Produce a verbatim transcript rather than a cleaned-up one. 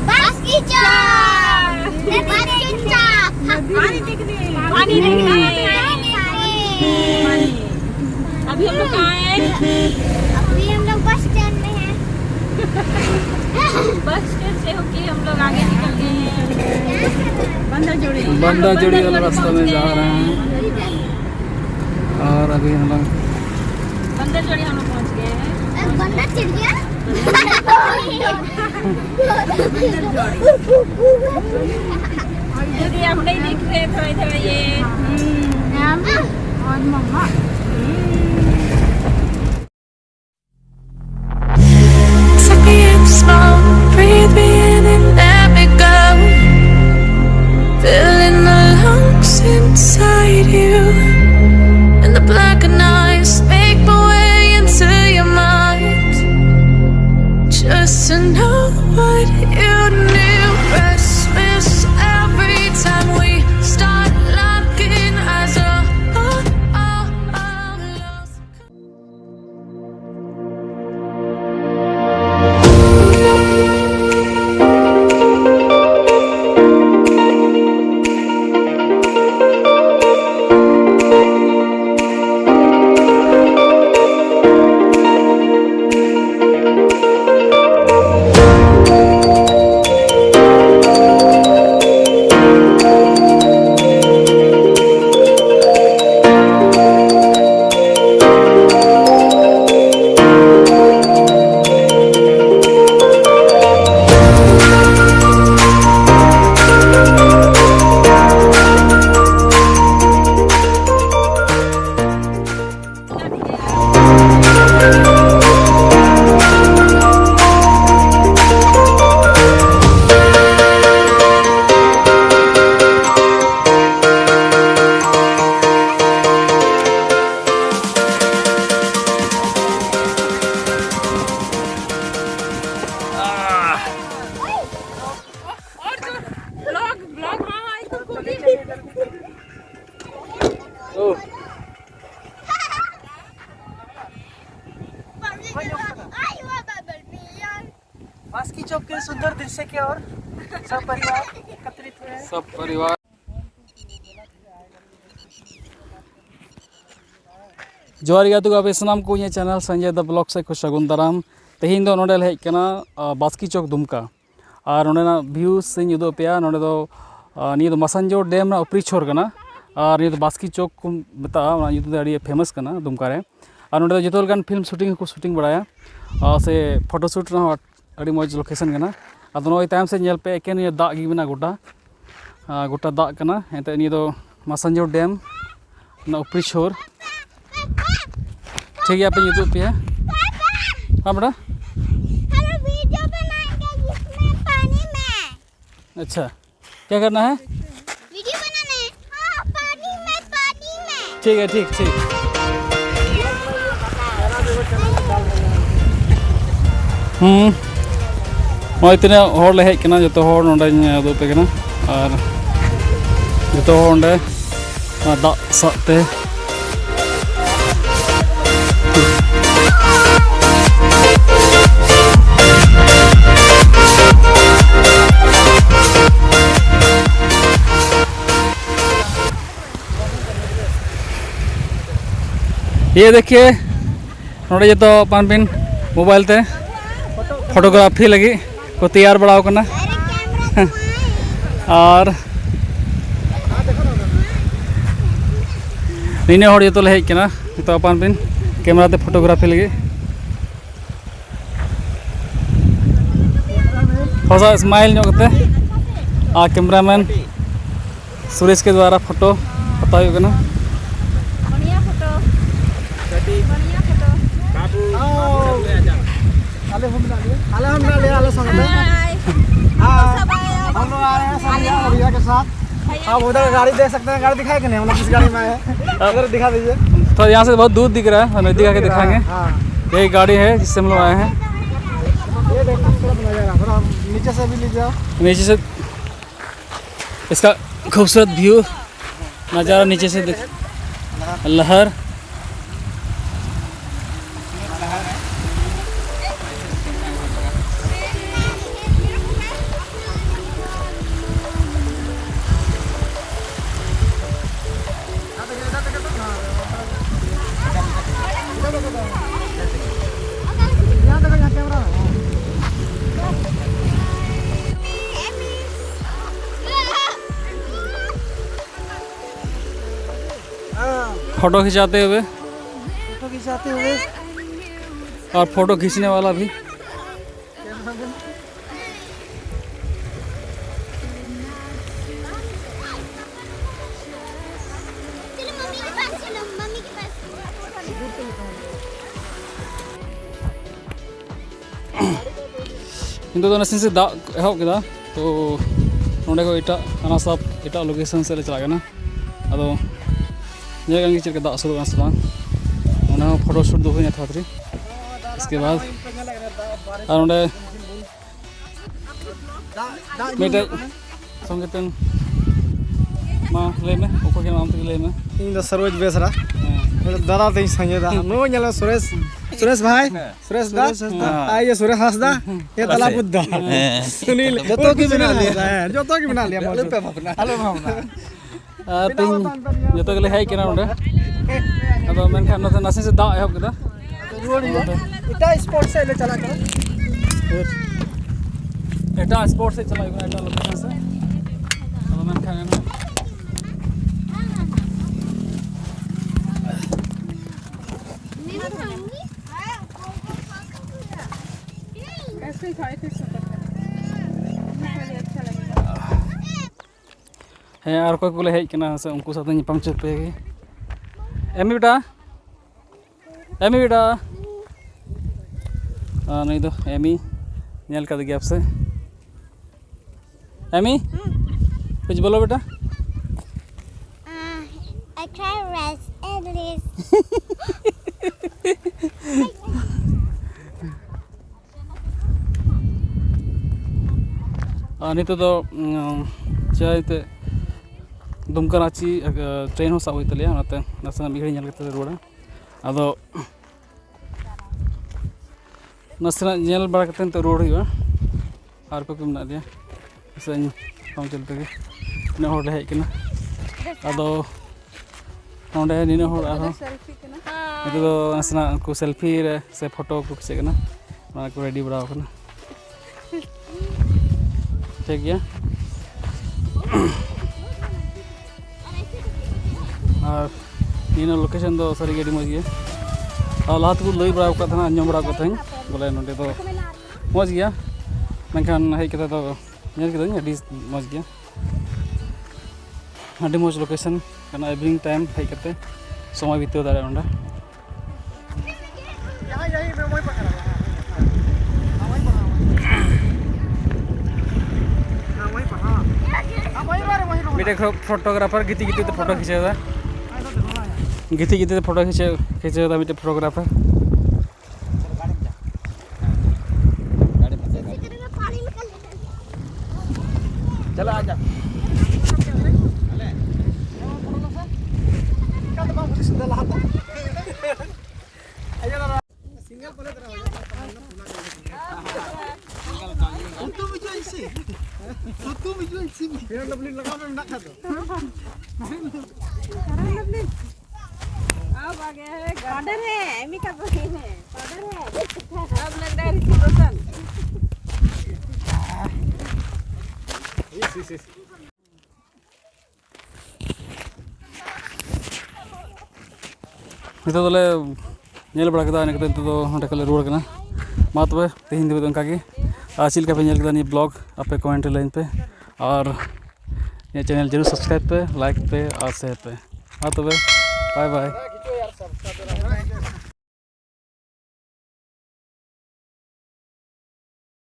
बस की चाप। बस की चाप। पानी देखने। पानी देखने। पानी। अभी हम लोग कहाँ हैं? अभी हम लोग बस स्टैंड में हैं। बस स्टैंड से होके हम लोग आगे निकल गए हैं। बंदर जोड़ी। बंदर जोड़ी वाला रास्ता में जा रहे हैं। और अभी हम लोग बंदर जोड़ी हम लोग पहुंच गए हैं। बंदर चिड़िया। दीदी, आप नहीं दिख रहे, थोड़ा इधर आइए। हम्म। और मम्मा। Take a deep smile, breathe me in and let me go. Feeling the lungs inside you, and the black and eyes make my way into your mind. Just to know what you knew. Restless every time we start locking eyes. Oh, oh, oh, oh, lost. आपके सुंदर दृश्य के और सब परिवार एकत्रित हुए हैं। सब परिवार। ᱡᱚᱦᱟᱨ ᱜᱮ ᱟᱹᱛᱩ ᱟᱯᱮ ᱥᱟᱱᱟᱢ ᱠᱚ ᱤᱧᱟᱹᱜ ᱪᱮᱱᱮᱞ ᱥᱚᱧᱡᱚᱭ ᱫᱟ ᱵᱞᱚᱜ ᱥᱮᱫ ᱠᱷᱚᱱ ᱥᱟᱹᱜᱩᱱ ᱫᱟᱨᱟᱢ᱾ ᱛᱮᱦᱮᱧ ᱫᱚ ᱱᱚᱰᱮ ᱞᱮ ᱦᱮᱡ ᱟᱠᱟᱱᱟ, ᱟ, ᱵᱟᱥᱠᱤ ᱪᱚᱠ ᱫᱩᱢᱠᱟ᱾ ᱟᱨ ᱱᱚᱰᱮᱱᱟᱜ ᱵᱷᱤᱭᱩᱥ ᱤᱧ ᱩᱫᱩᱜ ᱟᱯᱮᱭᱟ᱾ ᱱᱚᱰᱮ ᱫᱚ, ᱟ, ᱱᱤᱭᱟᱹ ᱫᱚ ᱢᱟᱥᱟᱱᱡᱳᱲ ᱰᱮᱢ ᱨᱮᱱᱟᱜ ᱩᱯᱨᱤ ᱪᱷᱚᱨ ᱠᱟᱱᱟ᱾ ᱟᱨ ᱱᱤᱭᱟᱹ ᱫᱚ ᱵᱟᱥᱠᱤ ᱪᱚᱠ ᱠᱚ ᱢᱮᱛᱟᱜᱼᱟ, ᱚᱱᱟ ᱧᱩᱛᱩᱢ ᱛᱮ ᱟᱹᱰᱤ ᱯᱷᱮᱢᱟᱥ ᱠᱟᱱᱟ ᱫᱩᱢᱠᱟ ᱨᱮ᱾ ᱟᱨ ᱱᱚᱰᱮ ᱫᱚ ᱡᱚᱛᱚ ᱞᱮᱠᱟᱱ ᱯᱷᱤᱞᱢ ᱥᱩᱴᱤᱝ ᱦᱚᱸᱠᱚ ᱥᱩᱴᱤᱝ ᱵᱟᱲᱟᱭᱟ, ᱟᱨ ᱥᱮ ᱯᱷᱳᱴᱳ ᱥᱩᱴ ᱨᱮᱦᱚᱸ ᱟᱹᱰᱤ ᱢᱚᱡᱽ ᱞᱳᱠᱮᱥᱚᱱ ᱠᱟᱱᱟ᱾ ᱟᱫᱚ ᱱᱚᱜᱼᱚᱭ ᱛᱟᱭᱚᱢ ᱥᱮᱫ ᱧᱮᱞ ᱯᱮ, ᱮᱠᱮᱱ ᱱᱤᱭᱟᱹ ᱫᱟᱜ ᱜᱮ ᱢᱮᱱᱟᱜᱼᱟ ᱜᱚᱴᱟ, ᱟᱨ ᱜᱚᱴᱟ ᱫᱟᱜ ᱠᱟᱱᱟ᱾ ᱮᱱᱛᱮᱫ ᱱᱤᱭᱟᱹ ᱫᱚ ᱢᱟᱥᱟᱱᱡᱳᱲ ᱰᱮᱢ ᱨᱮᱱᱟᱜ ᱩᱯᱨᱤ ᱪᱷᱚᱨ᱾ ᱴᱷᱤᱠ ᱜᱮᱭᱟ, ᱟᱯᱮᱧ ᱩᱫᱩᱜ ᱟᱯᱮᱭᱟ᱾ ᱦᱮᱸ ᱵᱮᱴᱟ? हेलो, वीडियो बनाएंगे जिसमें पानी में। अच्छा, क्या करना है? वीडियो बनाना है। हाँ, पानी में, पानी में। ठीक है, ठीक, ठीक। ᱦᱩᱸ, ᱱᱚᱜᱼᱚᱭ ᱛᱤᱱᱟᱹᱜ ᱦᱚᱲ ᱞᱮ ᱦᱮᱡ ᱠᱟᱱᱟ, ᱡᱚᱛᱚ ᱦᱚᱲ ᱱᱚᱸᱰᱮᱧ ᱩᱫᱩᱜ ᱟᱯᱮ ᱠᱟᱱᱟ᱾ ᱟᱨ ᱡᱚᱛᱚ ᱦᱚᱲ ᱚᱸᱰᱮ ᱚᱱᱟ ᱫᱟᱜ ᱥᱟᱵ ᱛᱮ᱾ ये देखिए, ᱱᱚᱰᱮ ᱡᱚᱛᱚ ᱟᱯᱟᱱ ᱟᱹᱯᱤᱱ ᱢᱳᱵᱟᱭᱤᱞ ᱛᱮ ᱯᱷᱳᱴᱳᱜᱨᱟᱯᱷᱤ ᱞᱟᱹᱜᱤᱫ ᱠᱚ ᱛᱮᱭᱟᱨ ᱵᱟᱲᱟᱣ ᱠᱟᱱᱟ᱾ ᱟᱨ ᱱᱤᱱᱟᱹᱜ ᱦᱚᱲ ᱡᱚᱛᱚ ᱞᱮ ᱦᱮᱡ ᱠᱟᱱᱟ, ᱡᱚᱛᱚ ᱟᱯᱟᱱ ᱟᱹᱯᱤᱱ ᱠᱮᱢᱮᱨᱟ ᱛᱮ ᱯᱷᱳᱴᱳᱜᱨᱟᱯᱷᱤ ᱞᱟᱹᱜᱤᱫ᱾ ᱦᱚᱥᱟ ᱥᱢᱟᱭᱤᱞ ᱧᱚᱜ ᱠᱟᱛᱮ ᱟᱨ ᱠᱮᱢᱮᱨᱟᱢᱮᱱ ᱥᱩᱨᱮᱥ ᱠᱮ ᱫᱣᱟᱨᱟ ᱯᱷᱳᱴᱳ ᱦᱟᱛᱟᱣ ᱦᱩᱭᱩᱜ ᱠᱟᱱᱟ᱾ बढ़िया फोटो। बढ़िया फोटो। ᱟᱞᱮ ᱦᱚᱸ ᱢᱮᱱᱟᱜ ᱞᱮᱭᱟ, ᱟᱞᱮ ᱦᱚᱸ ᱢᱮᱱᱟᱜ ᱞᱮᱭᱟ, ᱟᱞᱮ ᱥᱚᱸᱜᱮ ᱛᱮ। हाय। हाँ, सब आए हो? हम लोग आ रहे हैं सब भैया, भैया के साथ। भैया आप के उधर साथ। गाड़ी देख सकते हैं, गाड़ी दिखाए कि नहीं? हम लोग किस गाड़ी में आए हैं? उधर दिखा दीजिए। थोड़ा यहाँ से बहुत दूर दिख रहा है, नज़दीक आके दिखाएंगे। हाँ। यही गाड़ी है जिससे हम लोग आए हैं। ये देखो खूबसूरत नज़ारा, थोड़ा नीचे से भी लीजिए आप। नीचे से इसका खूबसूरत व्यू नज़ारा नीचे से दिख, लहर। फोटो खिंचाते हुए। फोटो खिंचाते हुए। और फोटो खींचने वाला भी। ᱱᱤᱛᱚᱜ ᱫᱚ ᱱᱟᱥᱮ ᱱᱟᱥᱮ ᱫᱟᱜ ᱮᱦᱚᱵ ᱠᱮᱫᱟ, ᱛᱚ ᱱᱚᱸᱰᱮ ᱠᱷᱚᱱ ᱮᱴᱟᱜ ᱦᱟᱱᱟ ᱥᱟᱯ ᱮᱴᱟᱜ ᱞᱳᱠᱮᱥᱚᱱ ᱥᱮᱫ ᱞᱮ ᱪᱟᱞᱟᱜ ᱠᱟᱱᱟ᱾ ᱟᱫᱚ ᱧᱮᱞ ᱠᱟᱱ ᱜᱮ ᱪᱮᱫ ᱞᱮᱠᱟ ᱫᱟᱜ ᱥᱩᱨᱩᱜ ᱠᱟᱱᱟ ᱥᱮ ᱵᱟᱝ᱾ ᱚᱱᱟ ᱦᱚᱸ ᱯᱷᱳᱴᱳ ᱥᱩᱴ ᱫᱚ ᱦᱩᱭᱱᱟ ᱛᱷᱚᱲᱟ ᱛᱷᱚᱲᱤ᱾ ᱤᱥᱠᱮ ᱵᱟᱫ ᱟᱨ ᱚᱸᱰᱮ ᱢᱤᱫᱴᱮᱡ ᱥᱚᱝᱜᱮᱛᱮᱱ ᱢᱟ ᱞᱟᱹᱭ ᱢᱮ, ᱚᱠᱚᱭ ᱠᱟᱱᱟᱢ ᱟᱢ ᱛᱮᱜᱮ ᱞᱟᱹᱭ ᱢᱮ᱾ ᱤᱧ ᱫᱚ ᱥᱚᱨᱳᱡᱽ ᱵᱮᱥᱨᱟ᱾ ᱦᱮᱸ᱾ ᱫᱟᱫᱟ ᱛᱤᱧ ᱥᱟᱸᱜᱮ ᱫᱟ᱾ ᱱᱩᱭ ᱧᱮᱞ ᱢᱮ ᱥᱩᱨᱮᱥ, ᱥᱩᱨᱮᱥ ᱵᱷᱟᱭ, ᱥᱩᱨᱮᱥ ᱫᱟ᱾ ᱥᱩᱨᱮᱥ ᱦᱟᱸᱥᱫᱟ᱾ ᱟᱨ ᱤᱭᱟᱹ ᱥᱩᱨᱮᱥ ᱦᱟᱸᱥᱫᱟ, ᱤᱭᱟᱹ ᱛᱟᱞᱟ ᱯᱩᱫ ᱫᱟ᱾ ᱦᱮᱸ᱾ ᱥᱩᱱᱤᱞ, ᱡᱚᱛᱚ ᱜᱮ ᱢᱮᱱᱟᱜ ᱞᱮᱭᱟ᱾ ᱦᱮᱸ, ᱡᱚᱛᱚ ᱜᱮ ᱢᱮᱱᱟᱜ ᱞᱮᱭᱟ᱾ ᱟᱞᱚ ᱯᱮ ᱵᱷᱟᱵᱽᱱᱟ᱾ ᱟᱞᱚ ᱵᱷᱟᱵᱽᱱᱟ᱾ ᱟᱨ ᱛᱮᱦᱮᱧ ᱡᱚᱛᱚ ᱜᱮᱞᱮ ᱦᱮᱡ ᱠᱟᱱᱟ ᱱᱚᱸᱰᱮ, ᱟᱫᱚ ᱢᱮᱱᱠᱷᱟᱱ ᱱᱚᱛᱮ ᱱᱟᱥᱮ ᱱᱟᱥᱮ ᱫᱟᱜ ᱮᱦᱚᱵ ᱠᱮᱫᱟ᱾ ᱨᱩᱣᱟᱹᱲ ᱦᱩᱭᱩᱜᱼᱟ᱾ ᱮᱴᱟᱜ ᱥᱯᱚᱴ ᱥᱮᱫ ᱞᱮ ᱪᱟᱞᱟᱜ ᱠᱟᱱᱟ᱾ ᱮᱴᱟᱜ ᱥᱯᱚᱴ ᱥᱮᱫ ᱪᱟᱞᱟᱜ ᱦᱩᱭᱩᱜ ᱠᱟᱱᱟ, ᱮᱴᱟᱜ ᱞᱳᱠᱮᱥᱚᱱ ᱥᱮᱫ᱾ ᱟᱫᱚ ᱢᱮᱱᱠᱷᱟᱱ ᱦᱮᱸ, ᱟᱨ ᱚᱠᱚᱭ ᱠᱚᱞᱮ ᱦᱮᱡ ᱠᱟᱱᱟ, ᱥᱮ ᱩᱱᱠᱩ ᱥᱟᱶᱛᱮ ᱧᱟᱯᱟᱢ ᱦᱚᱪᱚ ᱯᱮ ᱜᱮ᱾ ᱮᱢᱤ ᱵᱮᱴᱟ, ᱮᱢᱤ ᱵᱮᱴᱟ᱾ ᱟᱨ ᱱᱩᱭ ᱫᱚ ᱮᱢᱤ, ᱧᱮᱞ ᱠᱟᱫᱮ ᱜᱮᱭᱟ ᱯᱮᱥᱮ? ᱮᱢᱤ, कुछ बोलो बेटा। Uh, I try rest at least. ᱟᱨ ᱱᱤᱛᱚᱜ ᱫᱚ, ᱩᱸ, ᱪᱮᱫ ᱛᱮ ᱫᱩᱢᱠᱟ ᱨᱟᱸᱪᱤ, ᱮ, ᱴᱨᱮᱱ ᱦᱚᱸ ᱥᱟᱵ ᱦᱩᱭᱩᱜ ᱛᱟᱞᱮᱭᱟ, ᱚᱱᱟᱛᱮ ᱱᱟᱥᱮᱱᱟᱜ ᱢᱤᱫ ᱜᱷᱟᱹᱲᱤᱡ ᱧᱮᱞ ᱠᱟᱛᱮ ᱞᱮ ᱨᱩᱣᱟᱹᱲᱟ᱾ ᱟᱫᱚ ᱱᱟᱥᱮᱱᱟᱜ ᱧᱮᱞ ᱵᱟᱲᱟ ᱠᱟᱛᱮ ᱱᱤᱛᱚᱜ ᱨᱩᱣᱟᱹᱲ ᱦᱩᱭᱩᱜᱼᱟ᱾ ᱟᱨ ᱚᱠᱚᱭ ᱠᱚ ᱢᱮᱱᱟᱜ ᱞᱮᱭᱟ, ᱥᱮ ᱧᱟᱯᱟᱢ ᱪᱟᱞ ᱛᱮᱜᱮ ᱛᱤᱱᱟᱹᱜ ᱦᱚᱲ ᱞᱮ ᱦᱮᱡ ᱠᱟᱱᱟ᱾ ᱟᱫᱚ ᱱᱚᱸᱰᱮ ᱱᱤᱱᱟᱹᱜ ᱦᱚᱲ ᱟᱨᱦᱚᱸ ᱱᱤᱛᱚᱜ ᱫᱚ ᱱᱟᱥᱮᱱᱟᱜ ᱩᱱᱠᱩ ᱥᱮᱞᱯᱷᱤ ᱨᱮ ᱥᱮ ᱯᱷᱳᱴᱳ ᱠᱚ ᱠᱷᱤᱪᱟᱹᱜ ᱠᱟᱱᱟ, ᱚᱱᱟ ᱠᱚ ᱨᱮᱰᱤ ᱵᱟᱲᱟᱣ ᱠᱟᱱᱟ᱾ ᱴᱷᱤᱠ ᱜᱮᱭᱟ᱾ ᱟᱨ ᱱᱤᱭᱟᱹ ᱞᱳᱠᱮᱥᱚᱱ ᱫᱚ ᱥᱟᱹᱨᱤᱜᱮ ᱟᱹᱰᱤ ᱢᱚᱡᱽ ᱜᱮᱭᱟ᱾ ᱟᱨ ᱞᱟᱦᱟ ᱛᱮᱠᱚ ᱞᱟᱹᱭ ᱵᱟᱲᱟ ᱟᱠᱟᱫ ᱛᱟᱦᱮᱱᱟ, ᱟᱸᱡᱚᱢ ᱵᱟᱲᱟ ᱟᱠᱟᱫ ᱛᱟᱦᱮᱸᱧ, ᱵᱚᱞᱮ ᱱᱚᱸᱰᱮ ᱫᱚ ᱢᱚᱡᱽ ᱜᱮᱭᱟ, ᱢᱮᱱᱠᱷᱟᱱ ᱦᱮᱡ ᱠᱟᱛᱮ ᱫᱚ ᱧᱮᱞ ᱠᱤᱫᱟᱹᱧ ᱟᱹᱰᱤ ᱢᱚᱡᱽ ᱜᱮᱭᱟ, ᱟᱹᱰᱤ ᱢᱚᱡᱽ ᱞᱳᱠᱮᱥᱚᱱ ᱠᱟᱱᱟ᱾ ᱤᱵᱷᱤᱱᱤᱝ ᱴᱟᱭᱤᱢ ᱦᱮᱡ ᱠᱟᱛᱮ ᱥᱚᱢᱚᱭ ᱵᱤᱛᱟᱹᱣ ᱫᱟᱲᱮᱭᱟᱜᱼᱟ ᱚᱸᱰᱮ᱾ ᱢᱤᱫᱴᱮᱡ ᱯᱷᱳᱴᱳᱜᱨᱟᱯᱷᱟᱨ ᱜᱤᱛᱤᱡ ᱜᱤᱛᱤᱡ ᱛᱮ ᱯᱷᱳᱴᱳ ᱠᱷᱤᱪᱟᱹᱣ ᱮᱫᱟ, ᱜᱤᱛᱤᱡ ᱜᱤᱛᱤᱡ ᱛᱮ ᱯᱷᱳᱴᱳ ᱠᱷᱤᱪᱟᱹᱣ ᱠᱷᱤᱪᱟᱹᱣ ᱮᱫᱟ ᱢᱤᱫᱴᱮᱡ ᱯᱷᱳᱴᱳᱜᱨᱟᱯᱷᱟᱨ᱾ पाउडर है, एमी का पाउडर है, पाउडर है। अब लग रहा है ऋतिक रोशन। ᱱᱤᱛᱚᱜ ᱫᱚᱞᱮ ᱧᱮᱞ ᱵᱟᱲᱟ ᱠᱮᱫᱟ, ᱤᱱᱟᱹ ᱠᱟᱛᱮ ᱱᱤᱛᱚᱜ ᱫᱚ ᱱᱚᱸᱰᱮ ᱠᱷᱚᱱ ᱞᱮ ᱨᱩᱣᱟᱹᱲ ᱠᱟᱱᱟ᱾ ᱢᱟ ᱛᱚᱵᱮ ᱛᱮᱦᱮᱧ ᱫᱷᱟᱹᱵᱤᱡ ᱫᱚ ᱚᱱᱠᱟ ᱜᱮ᱾ ᱟᱨ ᱪᱮᱫ ᱞᱮᱠᱟ ᱯᱮ ᱧᱮᱞ ᱠᱮᱫᱟ ᱱᱤᱭᱟᱹ ᱵᱞᱚᱜ, ᱟᱯᱮ ᱠᱚᱢᱮᱱᱴ ᱨᱮ ᱞᱟᱹᱭᱟᱹᱧ ᱯᱮ᱾ ᱟᱨ ᱱᱤᱭᱟᱹ ᱪᱮᱱᱮᱞ ᱡᱟᱹᱨᱩᱲ ᱥᱟᱵᱥᱠᱨᱟᱭᱤᱵᱽ ᱯᱮ, ᱞᱟᱭᱤᱠ ᱯᱮ ᱟᱨ ᱥᱮᱭᱟᱨ ᱯᱮ᱾ ᱢᱟ ᱛᱚᱵᱮ, ᱵᱟᱭ ᱵᱟᱭ᱾